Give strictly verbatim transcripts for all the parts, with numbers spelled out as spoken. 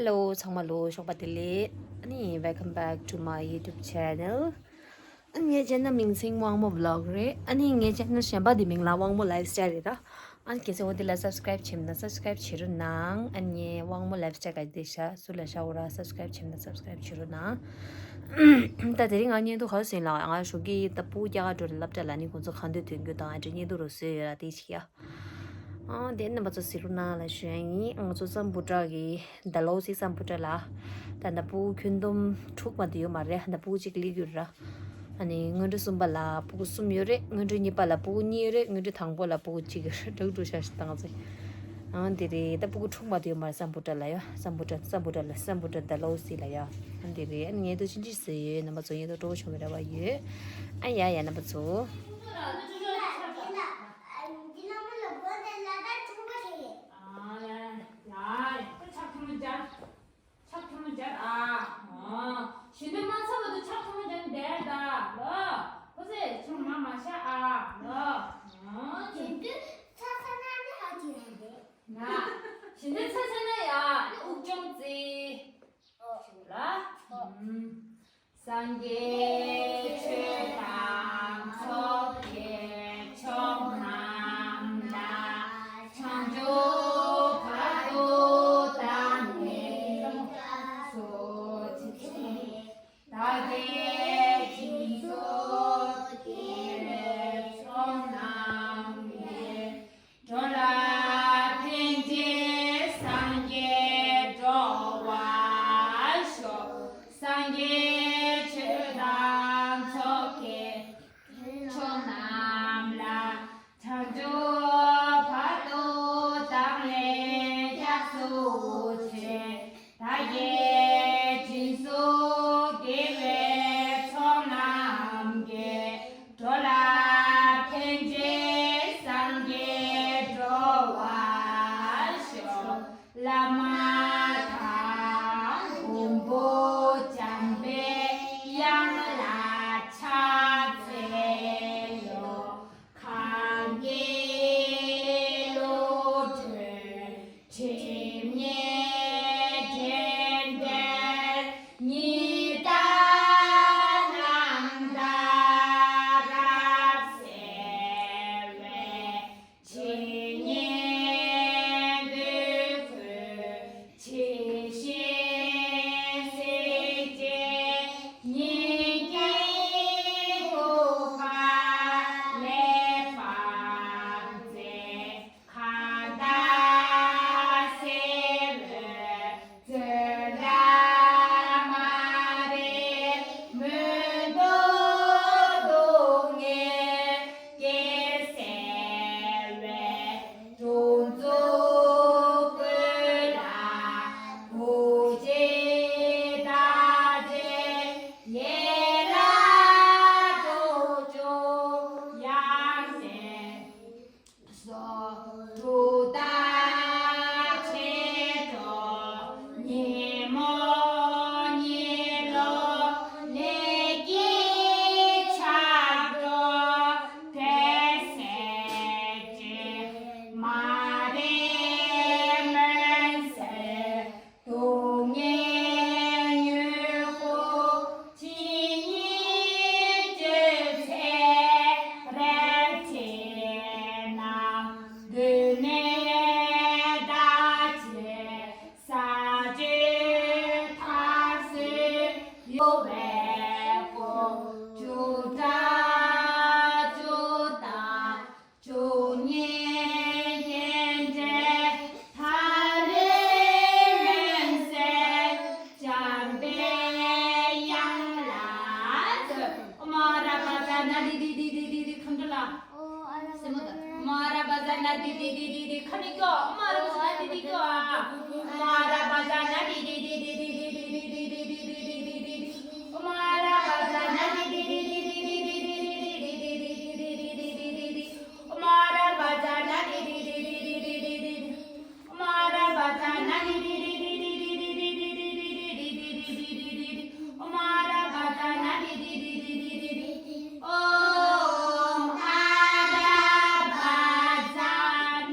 Hello ཚང་མ་ལོ་ཞོགས་པ་བདེ་ལེགས། ཨ་ནི་welcome back to my YouTube channel. ཨ་ངའི་channel མིང་སྲིང་དབང་མོ་vlog རེད། ཨ་ནི་ངའི་channel གཞན་པ་དེ་མིང་ལ་དབང་མོ་lifestyle རེད་ར། ཨ་ནི་གལ་སྲིད་འོ་དེ་ལ་subscribe བྱེད་མ་ན་subscribe བྱེད་རོགས་གནང་། ཨ་ནི་དབང་མོ་lifestyle ག་དེ་ཤ་སུ་ལ་ཤ་འོ་ར་subscribe བྱེད་མ་ན་subscribe བྱེད་རོགས་གནང་། ད་དེ་རིང་ང་བརྙན་ཐུང་ག་རེ་བཟོས་ཡིན་ལ། ང་ཞོགས་ཀྱི་ད་སྤུ་གུ་སྐྱེལ་ག་འགྲོ་རེད། སློབ་གྲྭ་ལ་ནི་ཁོང་ཚོ་གང་འདོད་དོན་རྒྱུ་དང་ཨ་འདྲ་བརྙན་ཐུང་རུ་བཟོས་ཡོད་ར། དེ་ཞིག་ཡ། ཨང་དེ་རྣམ་པ་ཚོ་གཟིགས་རོགས་གནང་ལ་ཞུ་ཡ་ཡིན། ང་ཚོ་སམ་བྷོ་ཊ་གི་ཌལ་ཧོ་སི་སམ་བྷོ་ཊ་ལ། ད་ད་སྤུ་གུ་ཁྱོན་བསྡོམས་དྲུག་མ་གཏོགས་ཡོད་མ་རེད། ད་སྤུ་གུ་གཅིག་སླེབས་ཡོད་ར། ཨ་ནི་སྔོན་འགྲོ་གསུམ་པ་ལ་སྤུ་གུ་གསུམ་ཡོད་རེད། སྔོན་འགྲོ་གཉིས་པ་ལ་སྤུ་གུ་གཉིས་ཡོད་རེད། སྔོན་འགྲོ་དང་པོ་ལ་སྤུ་གུ་གཅིག་ཡོད་རེད། དྲུག་དྲུག་ཤ་ཤ་བཏང་ཚེ། ཨང་དེ་རེད། ད་སྤུ་གུ་དྲུག་མ་གཏོགས་ཡོད་མ་རེད། སམ་བྷོ་ཊ་ལ་ཡ། སམ་བྷོ་ཊ་སམ་བྷོ་ཊ་ལ་སམ་བྷོ་ཊ་ཌལ་ཧོ་སི་ལ་ཡ། ཨང་དེ་རེད། ཨ་ནི་ངས་ད་ཕྱིན་ཅི་ཟེར་ཡོད། རྣམ་པ་ཚོ་ངས་ད་སྤྲོ་པོ་བྱུང་བའི་རེ་བ་ཡོད། ཨ་ཡ་ཡ་རྣམ་པ་ཚོ། འདི་ལ་མི་ལ་སྒོ་དེ་ལ་ད་ཆུང་པོ་ཞིག་རེད། ཨ་ཡ་ཡ་ཡ་ཁོ་ཆག་ཐུང་སྦྱར། ཆག་ཐུང་སྦྱར་ཨ། ཨ་ཞི་འདོད་མ་ཚ་བ་དུ་ཆག་ཐུང་སྦྱར་འདས་ད་ལོ། ཁོ་ཚེ་ཆུང་མ་མ་ཤ་ཨ་ལོ། ཨ་ཞི་འདོད་ཚ་ཚ་ན་ནི་ཧ་ཅི་རེད་དེ། ན་ཞི་འདོད་ཚ་ཚ་ན་ཡ་ནི་དབུགས་ཅུང་ཙི། ཨོ་ལ། ཨོ། སངས་རྒྱས་ཆོས་དང་ཚོགས་ཀྱི་མཆོག་རྣམས་ལ། བྱང་ཆུབ་བར་དུ་བདག་ནི་སྐྱབས་སུ་མཆི། བདག་གིས་སྦྱིན་སོགས་དགེ་བའི་ཚོགས་རྣམས་ཀྱིས། འགྲོ་ལ་ཕན་ཕྱིར་སངས་རྒྱས་འགྲོ་བར་ཤོག་སངས་རྒྱས་ཆོས་དང་ཚོགས་ཀྱི་མཆོག་རྣམས་ལ། བྱང་ཆུབ་བར་དུ་བདག་ནི་སྐྱབས་སུ་མཆི། བདག་གིས་སྦྱིན་སོགས་དགེ་བའི་ཚོགས་རྣམས་ཀྱིས། འགྲོ་ལ་ཕན་ཕྱིར་སངས་རྒྱས་འགྲོ་བར་ཤོག་བླ་མ་དང་མགོན་པོ་འཇམ་པའི་དབྱངས་ལ་ཕྱག་འཚལ་ལོ། གང་གི་བློ་གྲོས་དྲི་མེད་འདྲེན་པའི་ཉི་ཟླ་རྣམ་ཐར་རབ་གསལ་བའི། ཇི་སྙེད་འདོད་དགུའི་ཇི་བཞིན་གཟིགས་ཏེ། སྙིང་གི་ཐུགས་ཀ་ནས་དཔག་ཚད་གང་དག་གསལ་བའི་མཛོད་འགྲེལ་མ་རིག་མུན་འཐུམས་སྡུག་བསྔལ་སྐྱེ་སེལ་བའི། དྲུང་འཚོ་ཀུན་ལ་བུ་གཅིག་བདག་གཅིག་ཡན་ལག་དྲུག་ཅུ་ཡང་ནས་སོ། དྲུག་དང་ཕྱེད་དྲུག་ཉིན་མོ་གཉིད་ལོག་ལས་ཀྱི་ཆར་སྒྲོག་དྲན་སེམས་ཀྱི་མ་རིག་མུན་སེལ་སྡུག་བསྔལ་མྱུ་གུ་ཇི་སྙེད་བཅོས་ཚད་རལ་གྲི་རྣམས་གདོད་ནས་འདའ་ཕྱིར། ས་བཅུའི་མཐར་སོན་གཡོ་བའི་སྒོ། བཅུ་ཕྲག་བཅུ་དང་བཅུ་གཉིས་བསྙེན་བྲལ་ཐར་པའི་མུན་སེལ་འཇམ་པའི་དབྱངས་ལ་གསོལ། ཨོཾ་ཨ་ར་པ་ཙ་ན་དྷཱིཿདྷཱིཿདྷཱིཿདྷཱིཿདྷཱིཿདྷཱིཿ་ཁམས་ཁྲོ་ལ། ཨོཾ་ཨ་ར་པ་ཙ་ན་དྷཱིཿདྷཱིཿདྷཱིཿདྷཱིཿདྷཱིཿ་ཁ་ནས་སྐྱོ། ཨོཾ་ཨ་ར་པ་ཙ་ན་དྷཱིཿདྷཱིཿདྷཱིཿདྷཱིཿ་ཨ། ཨོཾ་ཨ་ར་པ་ཙ་ན་དྷཱིཿདྷཱིཿདྷཱིཿདྷཱིཿ་ཨོཾ་ཨ་ར་པ་ཙ་ན་དྷཱིཿདྷཱིཿདྷཱིཿདྷཱིཿ་ཨོཾ་ཨ་ར་པ་ཙ་ན་དྷཱིཿདྷཱིཿདྷཱིཿ་ཨོཾ་ཨ་ར་པ་ཙ་ན་དྷཱིཿདྷཱིཿདྷཱིཿ་ཨོཾ་ཨ་ར་པ་ཙ་ན་དྷཱིཿདྷཱིཿདྷཱིཿ་ཨོཾ་ཨ་ར་པ་ཙ་ན།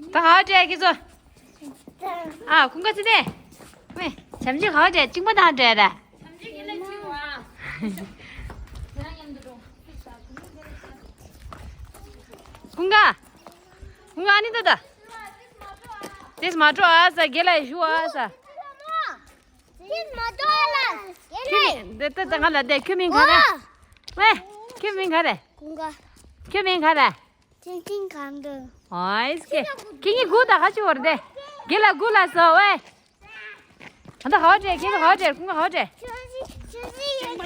ད་ག་བ་སྤྲད་ཁྱེད་ཚོ། ཨ་ཀུན་དགའ་ཚེ་བརྟན། ཝེ་བྱམས་ཆོས་ག་བ་སྤྲད། གཅིན་པ་དང་སྤྲད་ར། ཀུན་དགའ། ཀུན་དགའ་ཨ་ནི་ད་ད། དེས་མ་འགྲོ་ཨ་ས་དགེ་ལ་ཞུ་ཨ་ས། དེས་མ་འགྲོ་ཨ་ལ་དགེ་ལ། འདི་ལྟ་ད་ང་ལ་བསྡད། ཁྱོད་མིང་ག་རེ། ཝེ་ཁྱོད་མིང་ག་རེ། ཀུན་དགའ། ཁྱོད་མིང་ག་རེ། ཅིན་ཅིན་གང་འདུག་ཨོའི་སྐེ། ཁྱེད་གཉིས་སྒུག་དང་། ཁ་ཆུ་བར་དེ། དགེ་ལ་སྒུག་ལ་སོ་ཝེ། ད་ལྟ་ག་བ་སྤྲད། ཁྱེད་ཚོ་ག་བ་སྤྲད། ཀུན་དགའ་ག་བ་སྤྲད། ཅིན་ཅིན་ཅིན་ཅིན།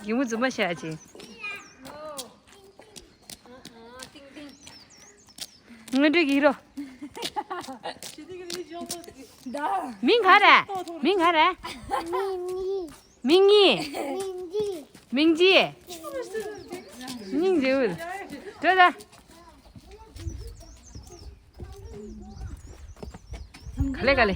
གད་མོ་རྫུན་མ་བཤད་ཅིང་། དངོས་འབྲེལ་གྱི་རོ། མིང་ག་རེ། མིང་ག་རེ། མིང་མིང་། མིང་ངེ། མིང་ཅི། སྙིང་རྗེ་བོ། འགྲོ་ད། ག་ལེ་ག་ལེ།